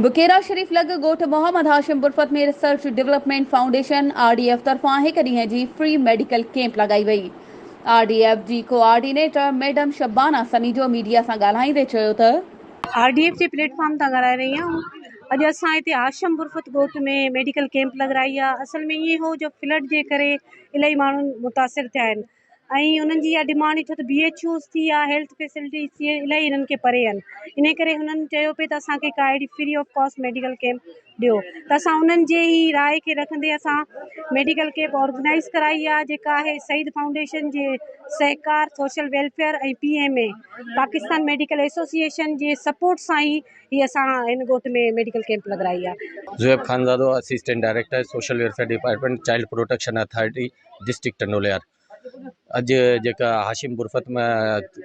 بڪيرا شريف لڳ ڳوٺ Muhammad Hashim Burfat ۾ research development foundation, R D F, طرفان هڪ ڏينهن جي فري ميڊيڪل ڪيمپ لڳائي وئي. آر ڊي ايف جي coordinator madam Shabana Samejo media سان ڳالهائيندي چيو ته. آر ڊي ايف جي پليٽ فارم تان ڳالهائي رهي آهيان اڄ اسان هتي هاشم برفت ڳوٺ ۾ ميڊيڪل ڪيمپ لڳرائي آهي اصل ۾ ائين هو جو فلڊ جي ڪري الاهي ماڻهو متاثر ٿيا آهن ۽ انهن جي اها ڊمانڊ هئي ڇو ته بي ايڇ يوز ٿي يا هيلٿ فيسلٽيز ٿي الاهي هنن کي پري آهن ان ڪري هنن چيو پئي ته اسانکي ڪا اهڙي free of cost medical camp ڏيو ته اسان انهن جي ئي راء کي رکندي اسان ميڊيڪل ڪيمپ آرگنائز ڪرائي آهي جيڪا آهي سعيد فائونڊيشن جي سهڪار social welfare ۽ P M A Pakistan medical association جي سپورٽ سان ئي هي اسان هن ڳوٺ ۾ ميڊيڪل ڪيمپ لڳرائي آهي. Zohaib Khanzado, assistant director social welfare department child protection authority district Tando Allahyar اڄ جيڪا هاشم برفت ۾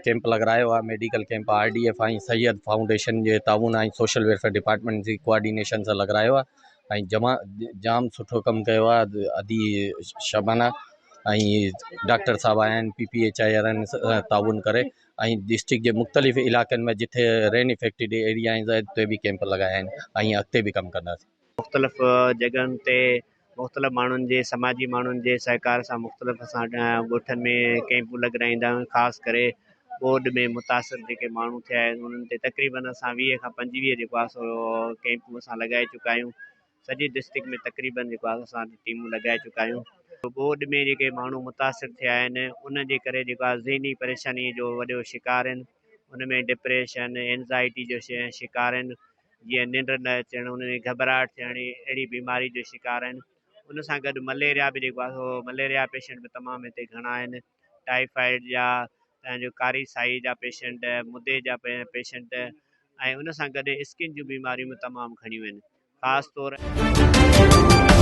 ڪيمپ لڳرايو آهي medical camp R D F ۽ Syed foundation جي تعاون ۽ سوشل ويلفيئر ڊپارٽمينٽ جي ڪوآرڊينيشن سان لڳرايو آهي ۽ جمع جام سٺو ڪم ڪيو آهي ادي شبانه ۽ ڊاڪٽر صاحب آيا آهن پي پي ايڇ I وارن سان تعاون ڪري ۽ ڊسٽرڪٽ جي مختلف علائقن ۾ جتي رين افيڪٽيڊ ايريا آهن اتي به ڪيمپ لڳايا آهن ۽ اڳتي به ڪم ڪنداسين. مختلف جڳهن تي مختلف ماڻهن جي سماجي ماڻهن جي سهڪار سان مختلف اسان ڳوٺن ۾ ڪيمپون لڳرائيندا آهيون خاص ڪري ٻوڏ ۾ متاثر جيڪي ماڻهو ٿيا آهن انهن تي تقريبن اسان ويهه کان پنجويهه جيڪو آهي سو ڪيمپون اسان لڳائي چڪا آهيون سڄي ڊسٽرڪٽ ۾ تقريبن جيڪو آهي اسان ٽيمون لڳائي چڪا آهيون ٻوڏ ۾ جيڪي ماڻهو متاثر ٿيا آهن ان جي ڪري جيڪو آهي ذهني پريشاني جو وڏو شڪار آهن ان ۾ ڊپريشن اينزائٽي جو شڪار آهن جيئن ننڊ نه اچڻ، انهن کي گهٻراهٽ ٿيڻ اهڙي بيماري جو شڪار آهن. ان سان گڏ مليريا به جيڪو آهي سو مليريا پيشنٽ به تمام هتي گهڻا آهن. ٽائيفائيڊ جا تنهن جو ڪاري سائي جا پيشنٽ، مدي جا پيشنٽ ۽ ان سان گڏ اسڪن جون بيماريون به تمام گهڻيون آهن. خاص طور.